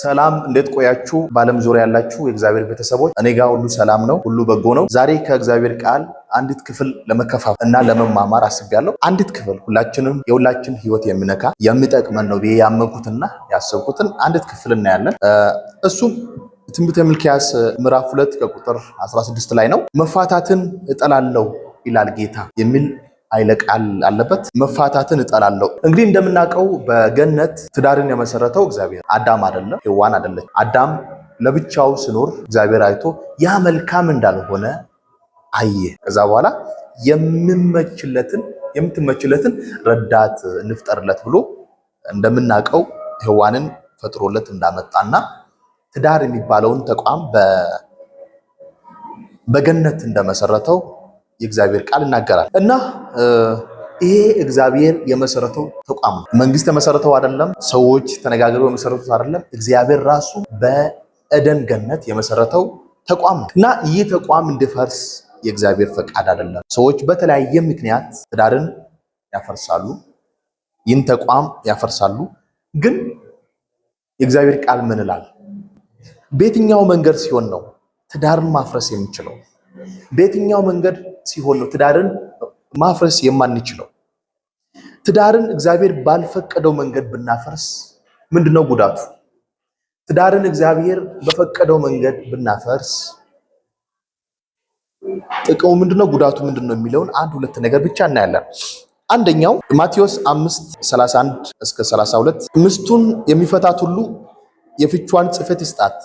ሰላም እንዴት ቆያችሁ? በዓለም ዙሪያ ያላችሁ የእግዚአብሔር ቤተሰቦች፣ እኔ ጋር ሁሉ ሰላም ነው፣ ሁሉ በጎ ነው። ዛሬ ከእግዚአብሔር ቃል አንዲት ክፍል ለመከፋፈል እና ለመማማር አስቤያለሁ። አንዲት ክፍል ሁላችንም የሁላችን ሕይወት የሚነካ የሚጠቅመን ነው ብዬ ያመንኩትና ያሰብኩትን አንዲት ክፍል እናያለን። እሱም ትንቢተ ሚልክያስ ምዕራፍ 2 ከቁጥር 16 ላይ ነው። መፋታትን እጠላለሁ ይላል ጌታ የሚል ኃይለ ቃል አለበት። መፋታትን እጠላለሁ። እንግዲህ እንደምናውቀው በገነት ትዳርን የመሰረተው እግዚአብሔር አዳም አይደለም፣ ሔዋን አይደለች። አዳም ለብቻው ሲኖር እግዚአብሔር አይቶ ያ መልካም እንዳልሆነ አየ። ከዛ በኋላ የምመችለትን የምትመችለትን ረዳት እንፍጠርለት ብሎ እንደምናውቀው ሔዋንን ፈጥሮለት እንዳመጣና ትዳር የሚባለውን ተቋም በገነት እንደመሰረተው የእግዚአብሔር ቃል ይናገራል። እና ይሄ እግዚአብሔር የመሰረተው ተቋም ነው። መንግስት የመሰረተው አይደለም። ሰዎች ተነጋግረው የመሰረቱት አይደለም። እግዚአብሔር ራሱ በኤደን ገነት የመሰረተው ተቋም ነው እና ይህ ተቋም እንዲፈርስ የእግዚአብሔር ፈቃድ አይደለም። ሰዎች በተለያየ ምክንያት ትዳርን ያፈርሳሉ፣ ይህን ተቋም ያፈርሳሉ። ግን የእግዚአብሔር ቃል ምን ይላል? በየትኛው መንገድ ሲሆን ነው ትዳርን ማፍረስ የሚችለው? በየትኛው መንገድ ሲሆን ነው ትዳርን ማፍረስ የማንችለው? ትዳርን እግዚአብሔር ባልፈቀደው መንገድ ብናፈርስ ምንድነው ጉዳቱ? ትዳርን እግዚአብሔር በፈቀደው መንገድ ብናፈርስ ጥቅሙ ምንድነው? ጉዳቱ ምንድነው? የሚለውን አንድ ሁለት ነገር ብቻ እናያለን። አንደኛው ማቴዎስ 5:31 እስከ 32 ሚስቱን የሚፈታት ሁሉ የፍቿን ጽሕፈት ይስጣት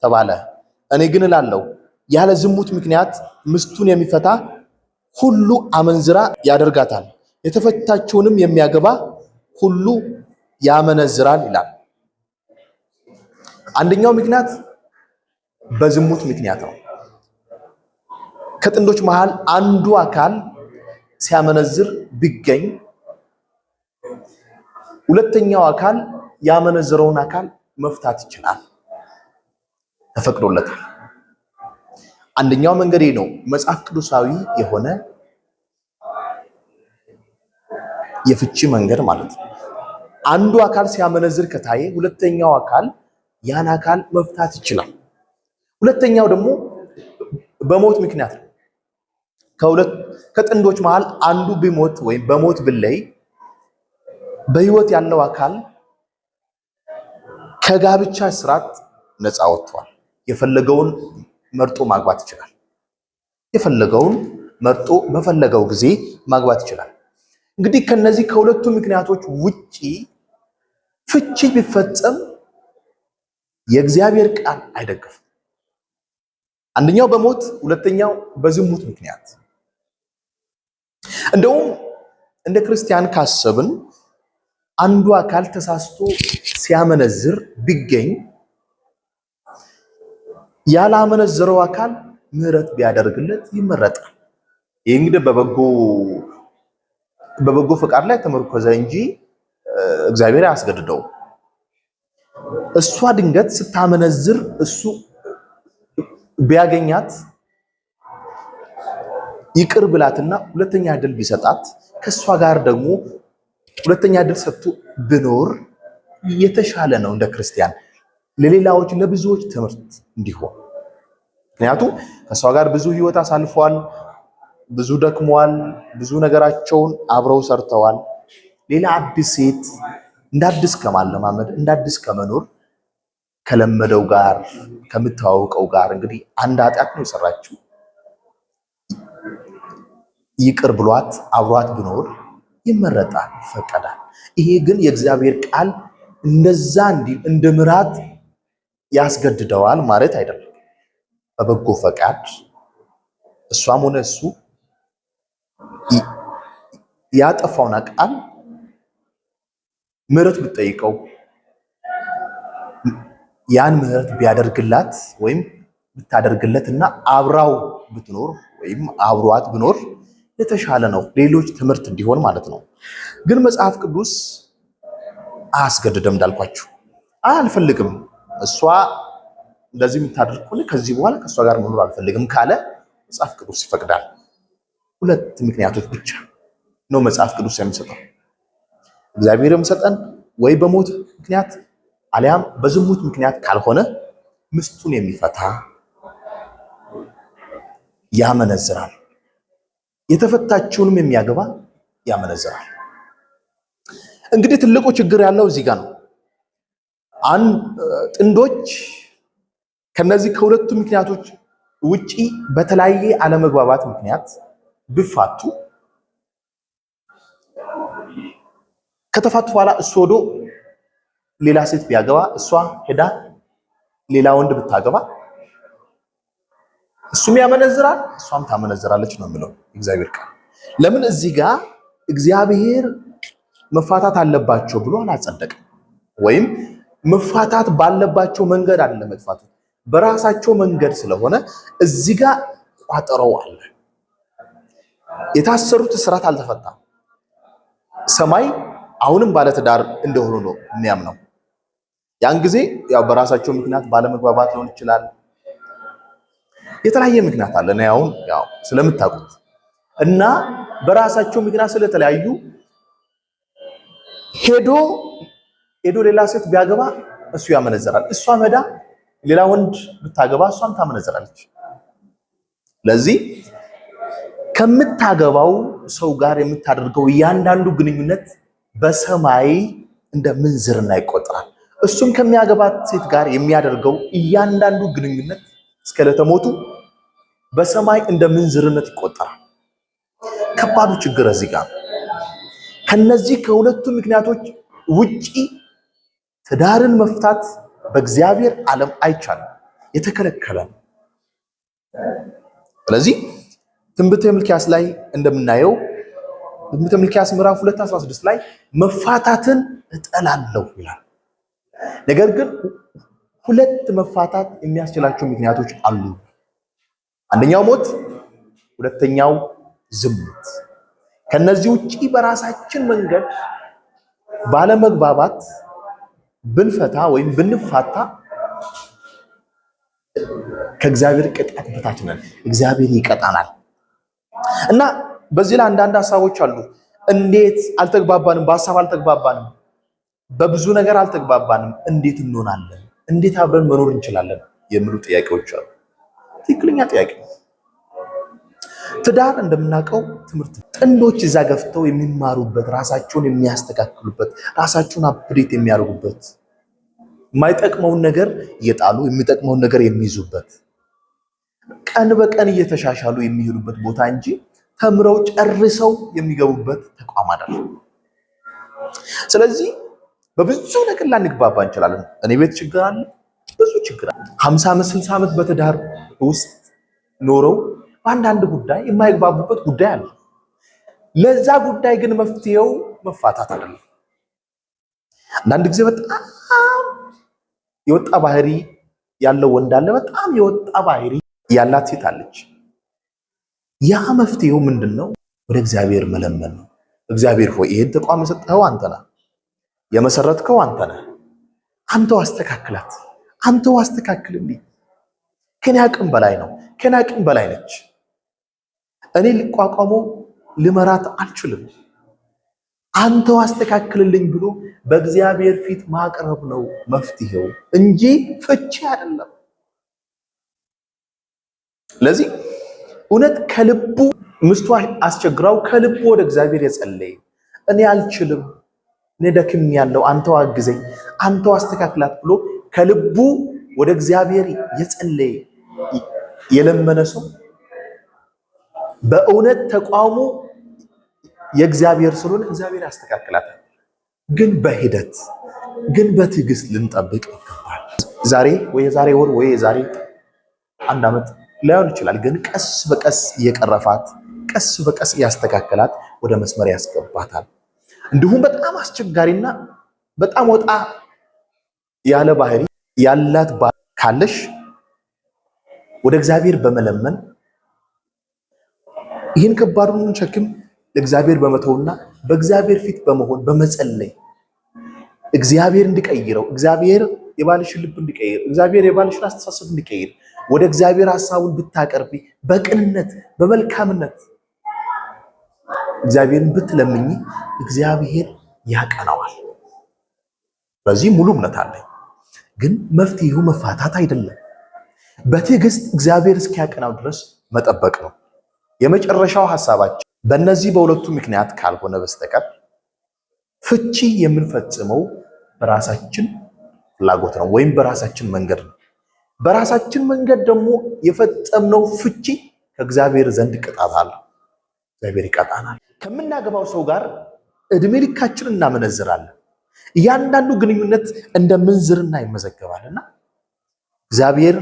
ተባለ። እኔ ግን እላለሁ ያለ ዝሙት ምክንያት ሚስቱን የሚፈታ ሁሉ አመንዝራ ያደርጋታል፣ የተፈታችውንም የሚያገባ ሁሉ ያመነዝራል ይላል። አንደኛው ምክንያት በዝሙት ምክንያት ነው። ከጥንዶች መሃል አንዱ አካል ሲያመነዝር ቢገኝ ሁለተኛው አካል ያመነዝረውን አካል መፍታት ይችላል፣ ተፈቅዶለታል። አንደኛው መንገድ ነው። መጽሐፍ ቅዱሳዊ የሆነ የፍቺ መንገድ ማለት ነው። አንዱ አካል ሲያመነዝር ከታየ ሁለተኛው አካል ያን አካል መፍታት ይችላል። ሁለተኛው ደግሞ በሞት ምክንያት ነው። ከሁለት ከጥንዶች መሃል አንዱ ቢሞት ወይም በሞት ብለይ በህይወት ያለው አካል ከጋብቻ ስርዓት ነፃ ወጥቷል። የፈለገውን መርጦ ማግባት ይችላል። የፈለገውን መርጦ በፈለገው ጊዜ ማግባት ይችላል። እንግዲህ ከነዚህ ከሁለቱ ምክንያቶች ውጪ ፍቺ ቢፈጸም የእግዚአብሔር ቃል አይደግፍም። አንደኛው በሞት ሁለተኛው በዝሙት ምክንያት። እንደውም እንደ ክርስቲያን ካሰብን አንዱ አካል ተሳስቶ ሲያመነዝር ቢገኝ ያላመነዘረው አካል ምሕረት ቢያደርግለት ይመረጣል። ይህ እንግዲህ በበጎ ፈቃድ ላይ ተመርኮዘ እንጂ እግዚአብሔር አያስገድደው። እሷ ድንገት ስታመነዝር እሱ ቢያገኛት ይቅር ብላትና ሁለተኛ እድል ቢሰጣት ከእሷ ጋር ደግሞ ሁለተኛ እድል ሰጥቶ ብኖር የተሻለ ነው እንደ ክርስቲያን ለሌላዎች ለብዙዎች ትምህርት እንዲሆን። ምክንያቱም ከእሷ ጋር ብዙ ህይወት አሳልፈዋል፣ ብዙ ደክመዋል፣ ብዙ ነገራቸውን አብረው ሰርተዋል። ሌላ አዲስ ሴት እንደ አዲስ ከማለማመድ እንደ አዲስ ከመኖር ከለመደው ጋር ከምታዋወቀው ጋር እንግዲህ አንድ ኃጢአት ነው የሰራችው፣ ይቅር ብሏት አብሯት ብኖር ይመረጣል፣ ይፈቀዳል። ይሄ ግን የእግዚአብሔር ቃል እንደዛ እንዲህ እንደ ምራት ያስገድደዋል ማለት አይደለም። በበጎ ፈቃድ እሷም ሆነ እሱ ያጠፋውን ቃል ምሕረት ብትጠይቀው ያን ምሕረት ቢያደርግላት ወይም ብታደርግለት እና አብራው ብትኖር ወይም አብሯት ብኖር የተሻለ ነው፣ ሌሎች ትምህርት እንዲሆን ማለት ነው። ግን መጽሐፍ ቅዱስ አያስገድድም። እንዳልኳችሁ አልፈልግም፣ እሷ እንደዚህ የምታደርግ ከሆነ ከዚህ በኋላ ከእሷ ጋር መኖር አልፈልግም ካለ መጽሐፍ ቅዱስ ይፈቅዳል። ሁለት ምክንያቶች ብቻ ነው መጽሐፍ ቅዱስ የሚሰጠው። እግዚአብሔር የሚሰጠን ወይ በሞት ምክንያት አሊያም በዝሙት ምክንያት ካልሆነ ሚስቱን የሚፈታ ያመነዝራል፣ የተፈታችውንም የሚያገባ ያመነዝራል። እንግዲህ ትልቁ ችግር ያለው እዚህ ጋር ነው። ጥንዶች ከነዚህ ከሁለቱ ምክንያቶች ውጪ በተለያየ አለመግባባት ምክንያት ቢፋቱ ከተፋቱ በኋላ እሱ ወዶ ሌላ ሴት ቢያገባ እሷ ሄዳ ሌላ ወንድ ብታገባ እሱም ያመነዝራል እሷም ታመነዝራለች ነው የሚለው እግዚአብሔር ቃል። ለምን እዚህ ጋር እግዚአብሔር መፋታት አለባቸው ብሎ አላጸደቅም። ወይም መፋታት ባለባቸው መንገድ አይደለም መጥፋቱ በራሳቸው መንገድ ስለሆነ እዚህ ጋር ቋጠሮው አለ። የታሰሩት እስራት አልተፈታም። ሰማይ አሁንም ባለትዳር እንደሆኑ ነው የሚያምነው። ያን ጊዜ ያው በራሳቸው ምክንያት ባለመግባባት ሊሆን ይችላል። የተለያየ ምክንያት አለ። እኔ አሁን ያው ስለምታውቁት እና በራሳቸው ምክንያት ስለተለያዩ ሄዶ ሄዶ ሌላ ሴት ቢያገባ እሱ ያመነዝራል። እሷም ሄዳ ሌላ ወንድ ብታገባ እሷም ታመነዝራለች። ለዚህ ከምታገባው ሰው ጋር የምታደርገው እያንዳንዱ ግንኙነት በሰማይ እንደ ምንዝርና ይቆጠራል። እሱም ከሚያገባት ሴት ጋር የሚያደርገው እያንዳንዱ ግንኙነት እስከ ዕለተ ሞቱ በሰማይ እንደ ምንዝርነት ይቆጠራል። ከባዱ ችግር እዚህ ጋር ከነዚህ ከሁለቱ ምክንያቶች ውጪ ትዳርን መፍታት በእግዚአብሔር ዓለም አይቻልም፣ የተከለከለ ነው። ስለዚህ ትንቢተ ሚልክያስ ላይ እንደምናየው ትንቢተ ሚልክያስ ምዕራፍ 2:16 ላይ መፋታትን እጠላለሁ ይላል። ነገር ግን ሁለት መፋታት የሚያስችላቸው ምክንያቶች አሉ። አንደኛው ሞት፣ ሁለተኛው ዝሙት። ከነዚህ ውጪ በራሳችን መንገድ ባለመግባባት ብንፈታ ወይም ብንፋታ ከእግዚአብሔር ቅጣት በታች ነን። እግዚአብሔር ይቀጣናል። እና በዚህ ላይ አንዳንድ ሀሳቦች አሉ። እንዴት አልተግባባንም? በሀሳብ አልተግባባንም፣ በብዙ ነገር አልተግባባንም። እንዴት እንሆናለን? እንዴት አብረን መኖር እንችላለን? የሚሉ ጥያቄዎች አሉ። ትክክለኛ ጥያቄ ነው። ትዳር እንደምናውቀው ትምህርት፣ ጥንዶች እዛ ገፍተው የሚማሩበት፣ ራሳቸውን የሚያስተካክሉበት፣ ራሳቸውን update የሚያደርጉበት፣ የማይጠቅመውን ነገር እየጣሉ የሚጠቅመውን ነገር የሚይዙበት፣ ቀን በቀን እየተሻሻሉ የሚሄዱበት ቦታ እንጂ ተምረው ጨርሰው የሚገቡበት ተቋም አይደለም። ስለዚህ በብዙ ነገር ላንግባባ እንችላለን። እኔ ቤት ችግር አለ፣ ብዙ ችግር አለ። 50 ዓመት 60 ዓመት በትዳር ውስጥ ኖረው በአንዳንድ ጉዳይ የማይግባቡበት ጉዳይ አለ። ለዛ ጉዳይ ግን መፍትሄው መፋታት አይደለም። አንዳንድ ጊዜ በጣም የወጣ ባህሪ ያለው ወንድ አለ፣ በጣም የወጣ ባህሪ ያላት ሴት አለች። ያ መፍትሄው ምንድን ነው? ወደ እግዚአብሔር መለመን ነው። እግዚአብሔር ሆይ ይህን ተቋም የሰጠኸው አንተ ነህ፣ የመሰረትከው አንተ ነህ። አንተው አስተካክላት፣ አንተው አስተካክልልኝ። ከኔ አቅም በላይ ነው፣ ከኔ አቅም በላይ ነች። እኔ ልቋቋመው ልመራት አልችልም። አንተው አስተካክልልኝ ብሎ በእግዚአብሔር ፊት ማቅረብ ነው መፍትሄው እንጂ ፍቺ አይደለም። ስለዚህ እውነት ከልቡ ምስቱ አስቸግራው ከልቡ ወደ እግዚአብሔር የጸለየ እኔ አልችልም፣ እኔ ደክም ያለው አንተው አግዘኝ፣ አንተው አስተካክላት ብሎ ከልቡ ወደ እግዚአብሔር የጸለየ የለመነ ሰው በእውነት ተቋሙ የእግዚአብሔር ስለሆነ እግዚአብሔር ያስተካክላታል። ግን በሂደት ግን በትዕግስት ልንጠብቅ ይገባል። ዛሬ ወይ የዛሬ ወር ወይ የዛሬ አንድ ዓመት ላይሆን ይችላል። ግን ቀስ በቀስ እየቀረፋት ቀስ በቀስ እያስተካከላት ወደ መስመር ያስገባታል። እንዲሁም በጣም አስቸጋሪና በጣም ወጣ ያለ ባህሪ ያላት ካለሽ ወደ እግዚአብሔር በመለመን ይህን ከባዱን ሸክም ለእግዚአብሔር በመተውና በእግዚአብሔር ፊት በመሆን በመጸለይ እግዚአብሔር እንዲቀይረው፣ እግዚአብሔር የባልሽን ልብ እንዲቀይር፣ እግዚአብሔር የባልሽን አስተሳሰብ እንዲቀይር ወደ እግዚአብሔር ሐሳቡን ብታቀርቢ በቅንነት በመልካምነት እግዚአብሔርን ብትለምኝ እግዚአብሔር ያቀናዋል። በዚህ ሙሉ እምነት አለኝ። ግን መፍትሄው መፋታት አይደለም። በትዕግስት እግዚአብሔር እስኪያቀናው ድረስ መጠበቅ ነው። የመጨረሻው ሐሳባችን በእነዚህ በሁለቱ ምክንያት ካልሆነ በስተቀር ፍቺ የምንፈጽመው በራሳችን ፍላጎት ነው ወይም በራሳችን መንገድ ነው። በራሳችን መንገድ ደግሞ የፈጸምነው ፍቺ ከእግዚአብሔር ዘንድ ቅጣት አለው። እግዚአብሔር ይቀጣናል። ከምናገባው ሰው ጋር እድሜ ልካችን እናመነዝራለን። እያንዳንዱ ግንኙነት እንደ ምንዝርና ይመዘገባልና እግዚአብሔር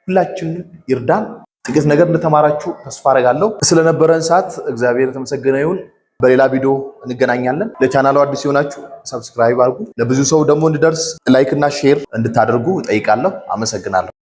ሁላችንን ይርዳን። ጥቂት ነገር እንደተማራችሁ ተስፋ አደርጋለሁ። ስለነበረን ሰዓት እግዚአብሔር የተመሰገነ ይሁን። በሌላ ቪዲዮ እንገናኛለን። ለቻናሉ አዲስ የሆናችሁ subscribe አድርጉ። ለብዙ ሰው ደግሞ እንዲደርስ like እና share እንድታደርጉ እጠይቃለሁ። አመሰግናለሁ።